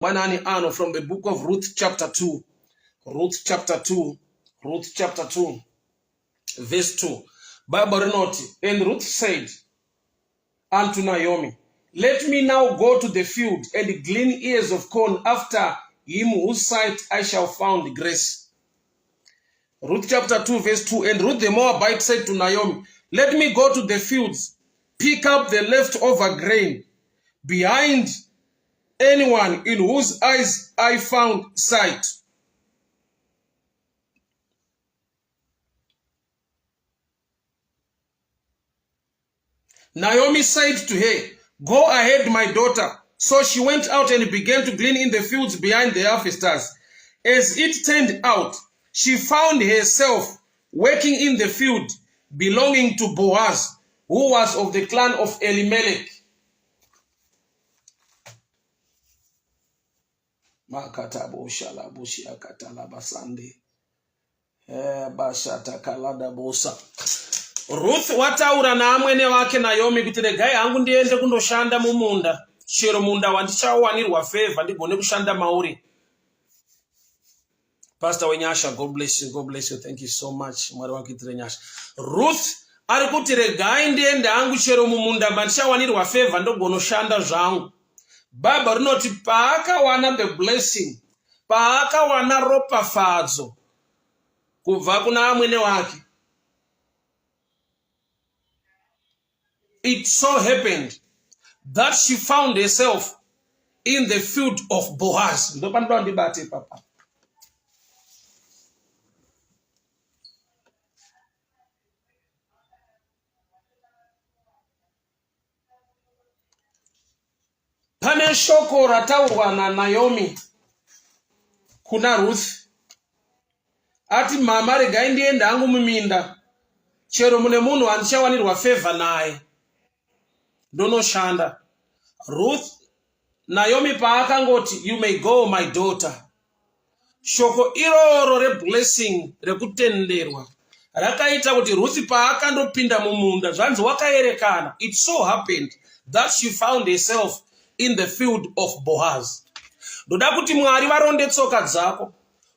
Mangwanani ano from the book of Ruth chapter 2. Ruth chapter 2. Ruth chapter 2. Verse 2. Bible rinoti, and Ruth said unto Naomi, Let me now go to the field and glean ears of corn after him whose sight I shall found grace. Ruth chapter 2 verse 2. And Ruth the Moabite said to Naomi, Let me go to the fields, pick up the leftover grain behind anyone in whose eyes I found sight. Naomi said to her, Go ahead, my daughter. So she went out and began to glean in the fields behind the harvesters. As it turned out, she found herself working in the field belonging to Boaz, who was of the clan of Elimelech. Makatabo-shalabo-shiakatalabasande. Eh, bashatakaladaboosa. Ruth wataura naamwene vake Naomi kuti regai hangu ndiende kundoshanda mumunda chero munda wandichawanirwa favor ndigone kushanda mauri. Pastor wenyasha, God bless you, God bless you. Thank you so much. Mwari wakuitire nyasha. Ruth ari kuti regai ndiende hangu chero mumunda mandichawanirwa favor ndogonoshanda zvangu. Baba rinoti paakawana the blessing, paakawana ropafadzo kubva kuna amwene wake, it so happened that she found herself in the field of Boaz. Ndopanoda ndibate papa. Pane shoko rataurwa naNaomi kuna Ruth ati mama regai ndiende hangu muminda chero mune munhu wandichawanirwa favor naye ndonoshanda. Ruth Naomi paakangoti you may go my daughter Shoko iroro reblessing rekutenderwa rakaita kuti Ruth paakandopinda mumunda zvanzi wakaerekana. It so happened that she found herself in the field of Boaz. Ndoda kuti Mwari varonde tsoka dzako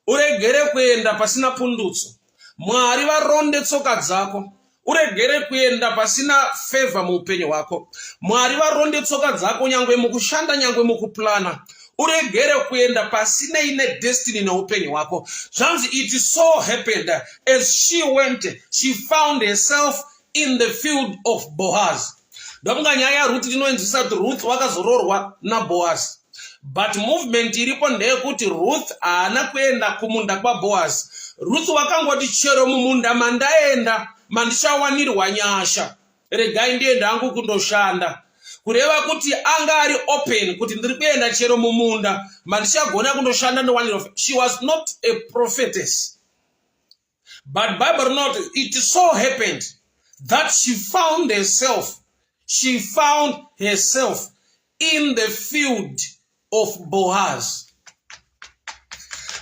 uregere kuenda pasina pundutso. Mwari varonde tsoka dzako uregere kuenda pasina favor muupenyu hwako. Mwari varonde tsoka dzako nyangwe mukushanda nyangwe mukuplana uregere kuenda pasinei nedestiny neupenyu hwako. Zvanzi it so happened as she went she found herself in the field of Boaz. Ndofunga nyaya yaRuth tinoinzwisisa kuti Ruth wakazoroorwa naBoaz. But movement iripo ndeyekuti Ruth haana kuenda kumunda kwaBoaz. Ruth wakangoti chero mumunda mandaenda mandichawanirwa nyasha, regai ndiende hangu kundoshanda. Kureva kuti anga ari open kuti ndiri kuenda chero mumunda mandichagona kundoshanda ndowanirwa. She was not a prophetess. But Bible rinoti it so happened that she found herself, she found herself in the field of Boaz.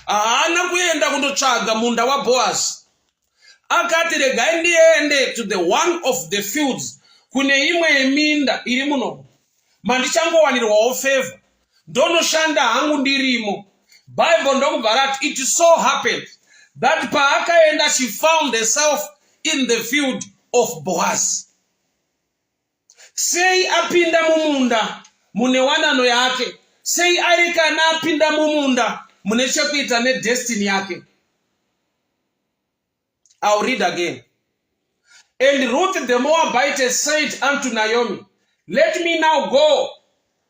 Haana kuenda kundotsvaga munda waBoaz. Akati regai ndiende to the one of the fields, kune imwe yeminda iri muno mandichangowanirwawo favor ndonoshanda hangu ndirimo. Bible ndokubva rati it so happened that paakaenda she found herself in the field of Boaz. Sei apinda mumunda mune wanano yake? Sei ari kana apinda mumunda mune chekuita nedestiny yake? I'll read again. And Ruth the Moabitess said unto Naomi, Let me now go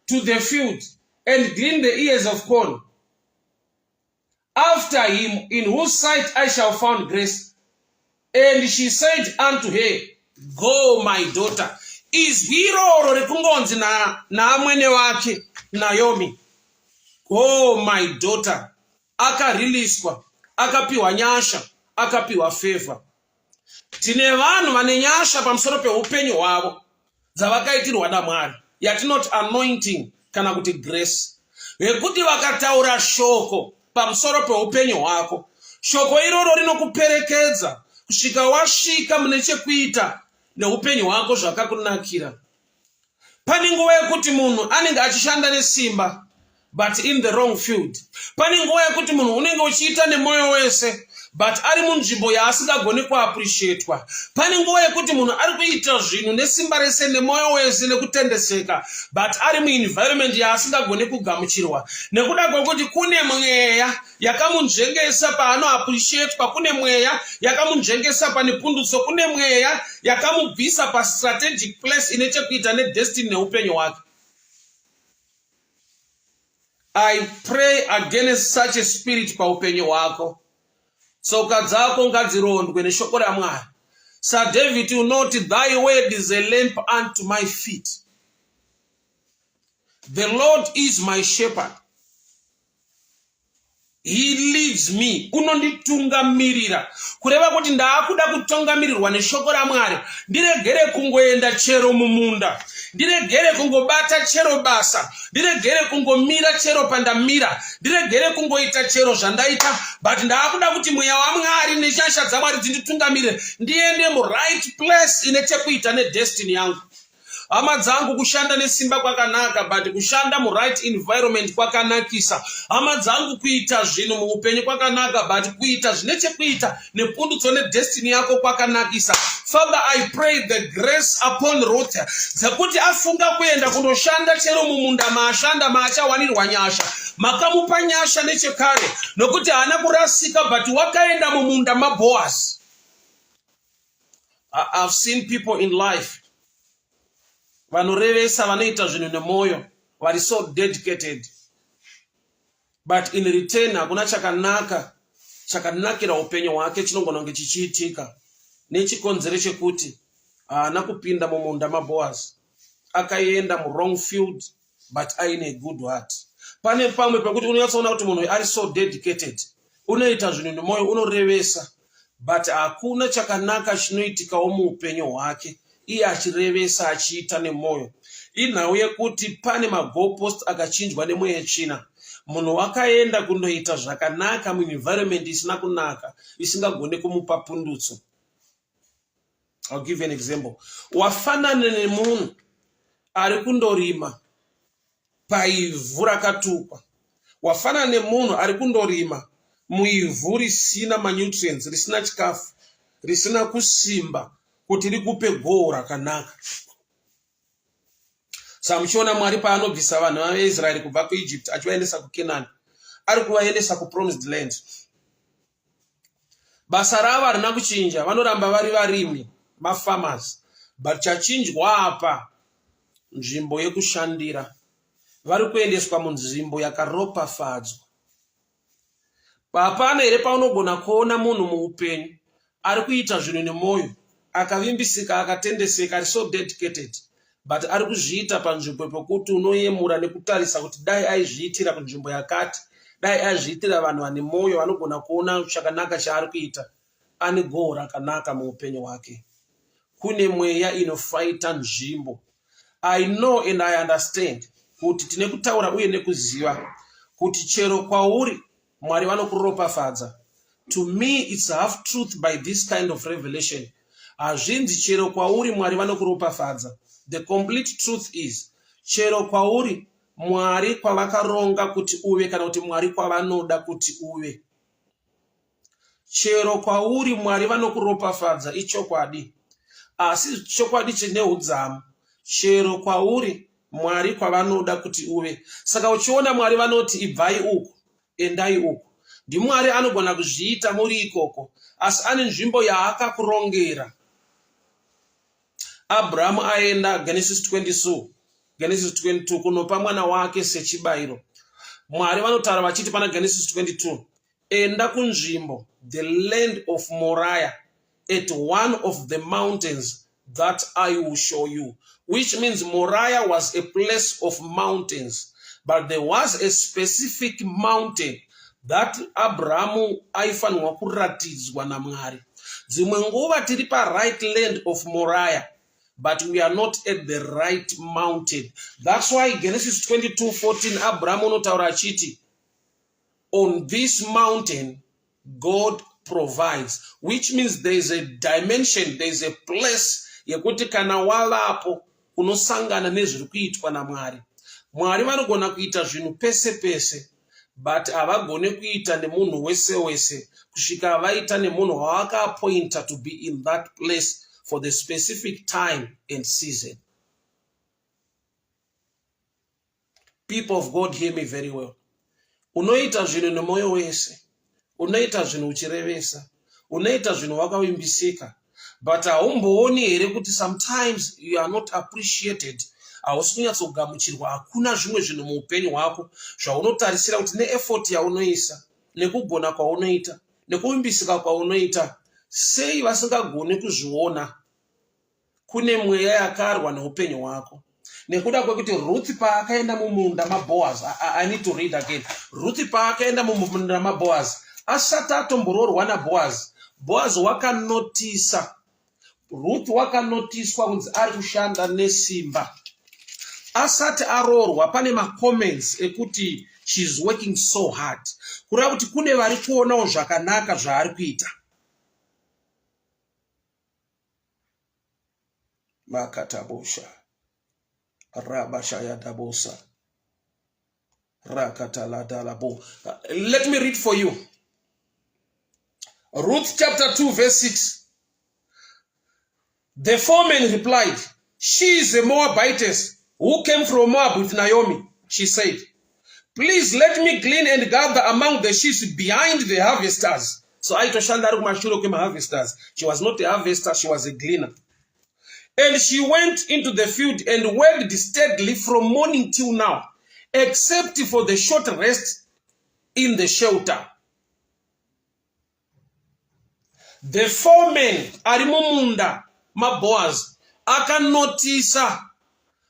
to the field and glean the ears of corn after him in whose sight I shall find grace. And she said unto her, Go, my daughter. Izwi iroro rekungonzi naamwene wake Naomi, Go, my daughter. Akariliswa, akapiwa nyasha, akapiwa favor. Tine vanhu vane nyasha pamusoro peupenyu hwavo dzavakaitirwa naMwari, yatinoti anointing kana kuti grace, vekuti vakataura shoko pamusoro peupenyu hwako, shoko iroro rinokuperekedza kusvika wasvika mune chekuita neupenyu hwako zvakakunakira. Pane nguva yekuti munhu anenge achishanda nesimba, but in the wrong field. Pane nguva yekuti munhu unenge uchiita nemwoyo wese, but ari munzvimbo yaasingagoni kuappreciatwa. Pane nguva yekuti munhu ari kuita zvinhu nesimba rese, nemwoyo wese, nekutendeseka, but ari muenvironment yaasingagoni kugamuchirwa nekuda kwekuti kune mweya yakamunzvengesa paanoappreciatwa, kune mweya yakamunzvengesa pane pundutso, kune mweya yakamubvisa pastrategic place ine chekuita nedestiny neupenyu hwake. I pray against such a spirit paupenyu hwako. Tsoka dzako ngadzirondwe neshoko raMwari. SaDavid unoti, "Thy word is a lamp unto my feet." The Lord is my shepherd, he leads me. Unonditungamirira, kureva kuti ndaakuda kutungamirirwa neshoko raMwari. Ndiregere kungoenda chero mumunda, ndiregere kungobata chero basa, ndiregere kungomira chero pandamira, ndiregere kungoita chero zvandaita, but ndaakuda kuti mweya waMwari nenyasha dzaMwari dzinditungamirire, ndiende muright place ine chekuita nedestiny yangu. Hama dzangu, kushanda nesimba kwakanaka, but kushanda muright environment kwakanakisa. Hama dzangu, kuita zvinhu muupenyu kwakanaka, but kuita zvine chekuita nepundutso nedestiny yako kwakanakisa. Father, I pray the grace upon Ruth dzekuti afunga kuenda kundoshanda chero mumunda maashanda maachawanirwa nyasha. Makamupa nyasha nechekare nokuti haana kurasika, but wakaenda mumunda maBoaz. I've seen people in life vanorevesa, vanoita zvinhu nemwoyo, vari so dedicated, but in return hakuna chakanaka chakanakira upenyu hwake chinogona kunge chichiitika, nechikonzero chekuti haana kupinda mumunda maBoaz, akaenda muwrong field but aine good heart. Pane pamwe pekuti unonyatsoona kuti munhu ari so dedicated, unoita zvinhu nemwoyo, unorevesa, but hakuna chakanaka chinoitikawo muupenyu hwake iye achirevesa, achiita nemwoyo. Inhau yekuti pane magoalpost akachinjwa nemweya yetsvina. Munhu wakaenda kundoita zvakanaka muenvironment isina kunaka, isingagone kumupa pundutso. I'll give you an example. Wafanana nemunhu ari kundorima paivhu rakatukwa, wafanana nemunhu ari kundorima muivhu risina manutrients, risina chikafu, risina kusimba kuti rikupe gohwo rakanaka. Saka muchiona Mwari paanobvisa vanhu vaIsraeri kubva kuEgypt achivaendesa kuKenani, ari kuvaendesa kupromised land. Basa ravo harina kuchinja, vanoramba vari varimi, mafarmers, but chachinjwa apa nzvimbo yekushandira. Vari kuendeswa munzvimbo yakaropafadzwa. Hapana here paunogona kuona munhu muupenyu ari kuita zvinhu nemwoyo, akavimbisika, akatendeseka, ari so dedicated, but ari kuzviita panzvimbo pekuti unoyemura nekutarisa kuti dai aizviitira kunzvimbo yakati, dai aizviitira vanhu vane mwoyo vanogona kuona chakanaka chaari kuita, ane gohwo rakanaka muupenyu hwake? Kune mweya inofaita nzvimbo. I know and I understand kuti tine kutaura uye nekuziva kuti chero kwauri Mwari vanokuropafadza. To me it's half truth. By this kind of revelation, hazvinzi chero kwauri Mwari vanokuropafadza. The complete truth is chero kwauri Mwari kwavakaronga kuti uve, kana kuti Mwari kwavanoda kuti uve. Chero kwauri Mwari vanokuropafadza ichokwadi, asi chokwadi chine udzamu, chero kwauri Mwari kwavanoda kuti uve. Saka uchiona Mwari vanoti, "Ibvai uku, endai uku," ndiMwari anogona kuzviita muri ikoko, asi ane nzvimbo yaakakurongera. Abrahamu aenda, Genesis 22, Genesis 22, kunopa mwana wake sechibayiro. Mwari vanotaura vachiti pana Genesis 22, "Enda kunzvimbo, the land of Moriah, at one of the mountains that I will show you," which means Moriah was a place of mountains, but there was a specific mountain that Abrahamu aifanirwa kuratidzwa naMwari. Dzimwe nguva tiri paright land of Moriah, but we are not at the right mountain. That's why Genesis 22:14, Abrahamu unotaura achiti, "On this mountain God provides," which means there is a dimension, there is a place yekuti kana wavapo unosangana nezviri kuitwa naMwari. Mwari vanogona kuita zvinhu pese pese but havagone kuita nemunhu wese wese kusvika vaita nemunhu wavakaappointa to be in that place for the specific time and season. People of God, hear me very well. Unoita zvinhu nemwoyo wese, unoita zvinhu uchirevesa, unoita zvinhu wakavimbisika, but haumbooni here kuti sometimes you are not appreciated, hausi kunyatsogamuchirwa, hakuna zvimwe zvinhu muupenyu hwako zvaunotarisira kuti neeffort yaunoisa, nekugona kwaunoita, nekuvimbisika kwaunoita, sei vasingagoni kuzviona? Kune mweya yakarwa neupenyu hwako nekuda kwekuti Ruth paakaenda mumunda maBoaz, I need to read again. Ruth paakaenda mumunda maBoaz asati atomboroorwa naBoaz, Boaz wakanotisa Ruth, wakanotiswa kunzi ari kushanda nesimba asati aroorwa. Pane macomments ekuti she's working so hard, kureva kuti kune vari kuonawo zvakanaka zvaari kuita. Makatabosha rabashayadabosa rakataladalabo. Let me read for you Ruth chapter 2 verse 6. The foreman replied, "She is a Moabitess who came from Moab with Naomi." She said, "Please let me glean and gather among the sheaves behind the harvesters." So aitoshanda ari kumashure kwemaharvesters. She was not a harvester, she was a gleaner. And she went into the field and worked steadily from morning till now, except for the short rest in the shelter. The foreman ari mumunda maBoaz akanotisa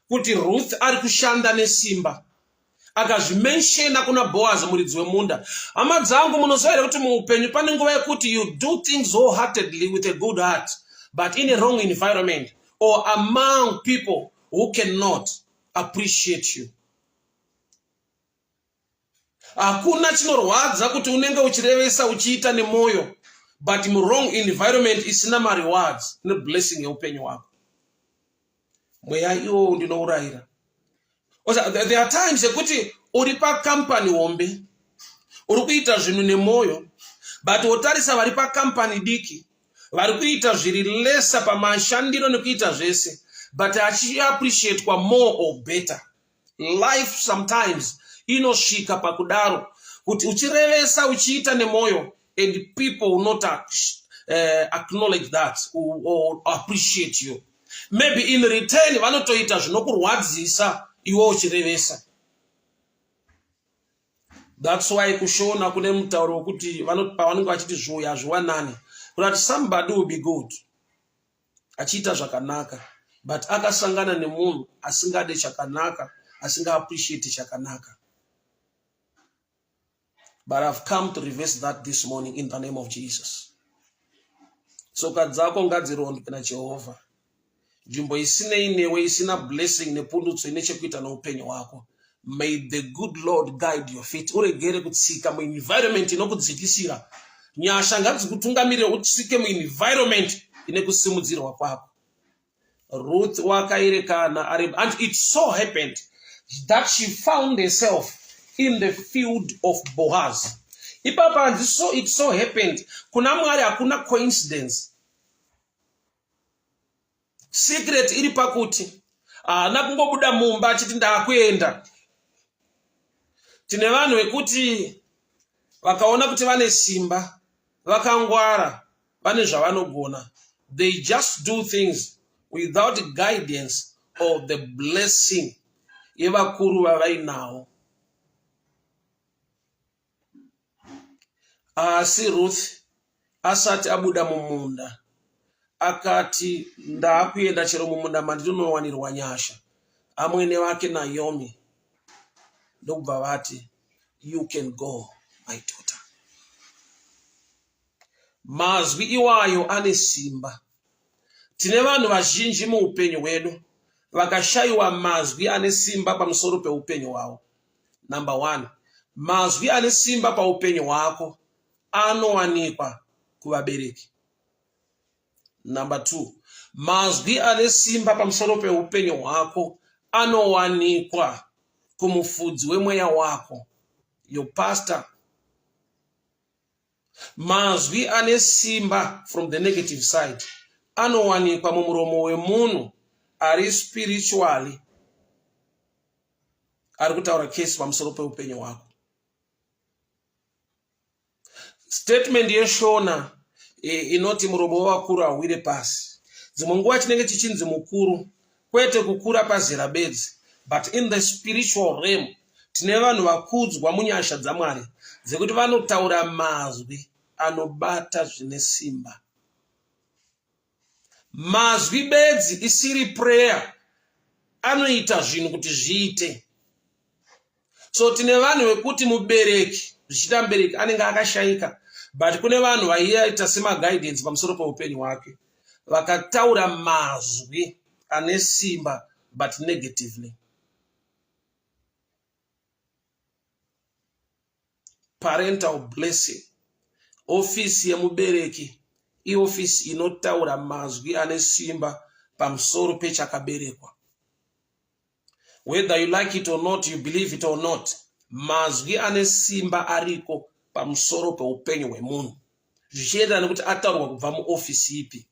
kuti Ruth ari kushanda nesimba, akazvimenshena kuna Boaz, muridzi wemunda. Hama dzangu, munoziva here kuti muupenyu pane nguva yekuti you do things wholeheartedly with a good heart, but in a wrong environment or among people who cannot appreciate you? Hakuna chinorwadza kuti unenge uchirevesa, uchiita nemwoyo, but muwrong environment isina marewards neblessing yeupenyu hwako. Mweya iwowo ndinourayira. There are times ekuti uri pakampani hombe, uri kuita zvinhu nemwoyo, but wotarisa vari pakampani diki vari kuita zviri lesser pamashandiro nekuita zvese, but achiappreciatwa more or better. Life sometimes inosvika pakudaro kuti uchirevesa, uchiita nemwoyo, and people will not acknowledge that or appreciate you. Maybe in return vanotoita zvinokurwadzisa iwe uchirevesa. That's why kuShona kune mutauro wekuti pavanenge vachiti zviuya hazviwanani, kuti somebody will be good, achiita zvakanaka, but akasangana nemunhu asingade chakanaka, asingaappreciate chakanaka. But I've come to reverse that this morning in the name of Jesus. Tsoka dzako ngadzirondwe naJehovha. Nzvimbo isinei newe, isina blessing nepundutso ine chekuita neupenyu hwako, may the good Lord guide your feet. Uregere kutsika muenvironment inokudzikisira. Nyasha ngadzikutungamirire, utsike muenvironment ine kusimudzirwa kwako. Ruth wakairekana ari, and it so happened that she found herself in the field of Boaz. Ipapa hanzi so it so happened. Kuna Mwari hakuna coincidence. Secret iri pakuti haana kungobuda mumba achiti ndaakuenda. Tine vanhu vekuti vakaona kuti vane simba, vakangwara, vane zvavanogona, they just do things without guidance or the blessing yevakuru vavainawo. Asi Ruth asati abuda mumunda akati, "Ndaakuenda chero mumunda mandinowanirwa nyasha." Amwene vake Naomi ndokubva vati, "You can go, my daughter." Mazwi iwayo ane simba. Tine vanhu vazhinji muupenyu hwedu vakashayiwa mazwi ane simba pamusoro peupenyu hwavo. Number one, mazwi ane simba paupenyu hwako anowanikwa kuvabereki. Number two, mazwi ane simba pamusoro peupenyu hwako anowanikwa kumufudzi wemweya wako, your pastor. Mazwi ane simba from the negative side anowanikwa mumuromo wemunhu ari spiritually ari kutaura case pamusoro peupenyu hwako. Statement yeshona e, inoti muromo wevakuru hauwire pasi. Dzimwe nguva chinenge chichinzi mukuru kwete kukura pazera bedzi but in the spiritual realm tine vanhu vakudzwa munyasha dzamwari dzekuti vanotaura mazwi anobata zvine simba. Mazwi bedzi isiri prayer anoita zvinhu kuti zviite. So tine vanhu vekuti mubereki zvichiita mubereki anenge akashaika but kune vanhu vaiita semaguidance pamusoro peupenyu hwake vakataura mazwi ane simba but negatively. Parental blessing. Ofisi yemubereki iofisi inotaura mazwi ane simba pamusoro pechakaberekwa. Whether you like it or not, you believe it or not, mazwi ane simba ariko pamusoro peupenyu hwemunhu zvichienderana nekuti ataurwa kubva muofisi ipi.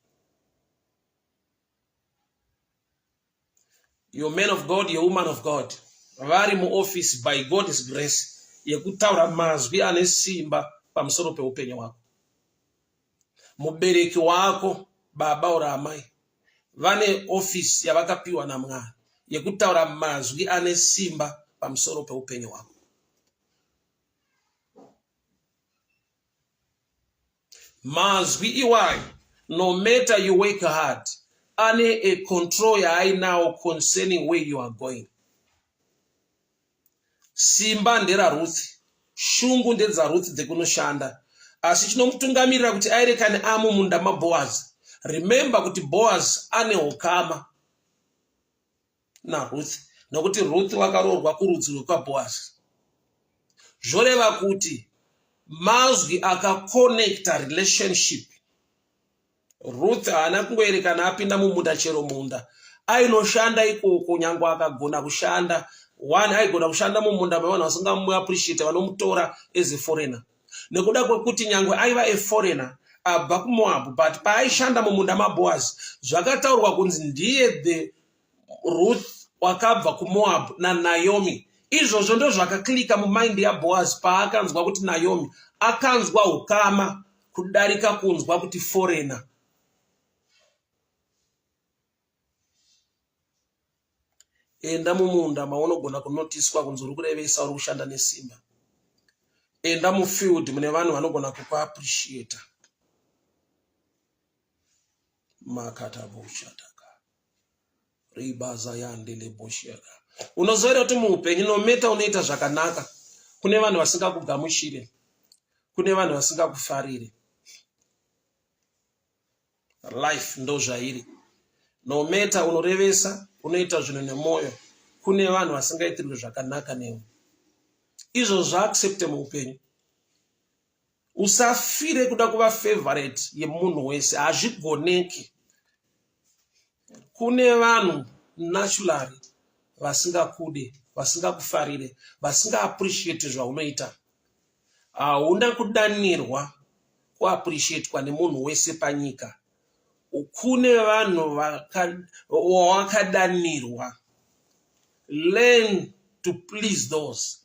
Your man of God, your woman of God vari muofisi by God's grace yekutaura mazwi ane simba pamusoro peupenyu hwako. Mubereki wako, baba or amai, vane ofisi yavakapiwa naMwari yekutaura mazwi ane simba pamusoro peupenyu hwako. Mazwi iwayo, no matter you work hard, ane a control yaainawo concerning where you are going. Simba nderaRuth, shungu ndedzaRuth dzekunoshanda, asi chinomutungamirira kuti aerekane amumunda maBoaz. Remember kuti Boaz ane hukama naRuth nokuti Ruth wakaroorwa kurudzi rwekwaBoaz. Zvoreva kuti mazwi akakonekta relationship. Ruth haana kungoerekana apinda mumunda chero munda. Ainoshanda ikoko nyangwe akagona kushanda. One aigona kushanda mumunda mevanhu vasingamuappreciate vanomutora as a foreigner. Nekuda kwekuti nyangwe aiva a foreigner abva kuMoab but paaishanda mumunda maBoaz zvakataurwa kunzi ndiye the Ruth wakabva kuMoab naNaomi. Izvozvo ndozvakaklika mumind yaBoaz paakanzwa kuti Naomi akanzwa hukama kudarika kunzwa kuti foreigner. Enda mumunda maunogona kunotiswa kunzi uri kurevesa uri kushanda nesimba. Enda mufield mune vanhu vanogona kukuappreciata. Makatabuchataka. Ribazayandelebushaka. Unoziva here kuti muupenyu no matter unoita zvakanaka kune vanhu vasingakugamuchire, kune vanhu vasingakufarire. Life ndozvairi. No matter unorevesa, unoita zvinhu nemwoyo, kune vanhu vasingaitirwe zvakanaka newe. Izvo zvaaccepte muupenyu. Usafire kuda kuva favorite yemunhu wese, hazvigoneki. Kune vanhu naturally vasingakude, vasingakufarire, vasingaappreciate zvaunoita. Hauna kudanirwa kuappreciatwa nemunhu wese panyika. Kune vanhu wawakadanirwa. Learn to please those.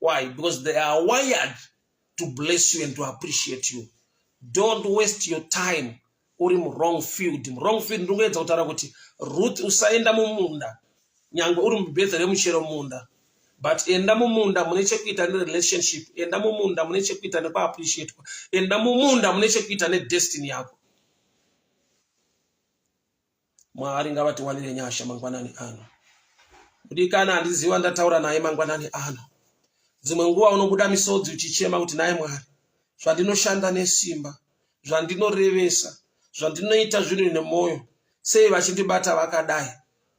Why? Because they are wired to bless you and to appreciate you. Don't waste your time uri muwrong field. Muwrong field ndingoedza kutaura kuti Ruth usaenda mumunda nyangwe uri mubhedha remuchero munda but enda mumunda mune chekuita nerelationship, enda mumunda mune chekuita nekuappreciatwa, enda mumunda mune chekuita nedestiny yako. Mwari ngavatiwanire nyasha mangwanani ano. Mudikani handiziva ndataura naye mangwanani ano. Dzimwe nguva unobuda misodzi uchichema kuti naye Mwari, zvandinoshanda nesimba, zvandinorevesa, zvandinoita zvinhu nemwoyo, sei vachindibata vakadai?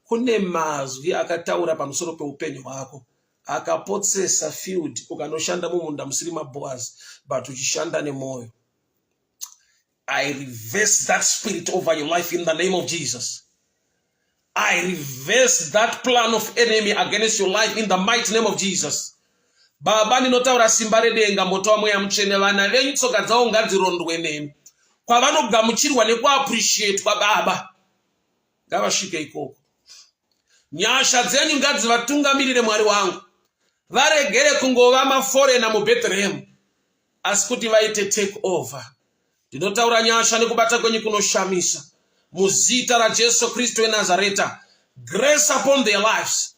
Kune mazwi akataura pamusoro peupenyu hwako akapotsesa field ukanoshanda mumunda musiri maBoaz but uchishanda nemwoyo. I reverse that spirit over your life in the name of Jesus. I reverse that plan of enemy against your life in the mighty name of Jesus. Baba, ndinotaura simba redenga, moto waMweya Mutsvene, vana venyu tsoka dzavo ngadzirondwe nemi. Kwavanogamuchirwa nekuappreciatwa, Baba, ngavasvike ikoko. Nyasha dzenyu ngadzivatungamirire, Mwari wangu. Varegere kungova maforeigner muBethlehem, asi kuti vaite take over. Ndinotaura nyasha nekubata kwenyu kunoshamisa muzita raJesu Kristu weNazareta. Grace upon their lives,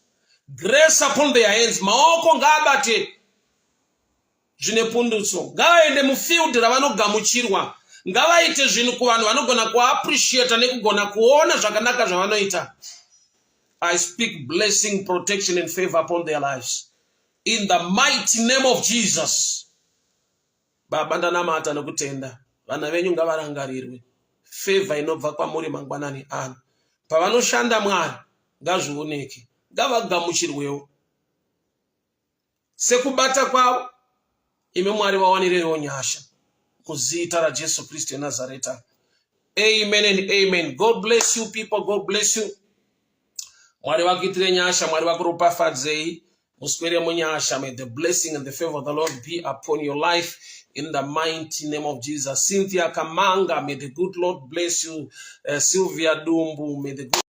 grace upon their hands. Maoko ngaabate zvine pundutso, ngavaende mufield ravanogamuchirwa, ngavaite zvinhu kuvanhu vanogona kuappreciata nekugona kuona zvakanaka zvavanoita. I speak blessing, protection and favor upon their lives in the mighty name of Jesus. Baba, ndanamata nokutenda, vana venyu ngavarangarirwe. Favor inobva kwamuri mangwanani ano, pavanoshanda, Mwari, ngazvioneke, ngavagamuchirwewo sekubata kwavo. Imi Mwari, vawanireiwo nyasha muzita raJesu Kristu eNazareta. Amen and amen. God bless you, people. God bless you. Mwari vakuitire nyasha, Mwari vakuropafadzei, muswere munyasha. May the blessing and the favor of the Lord be upon your life in the mighty name of Jesus. Cynthia Kamanga, may the good Lord bless you. Sylvia Dumbu, may the good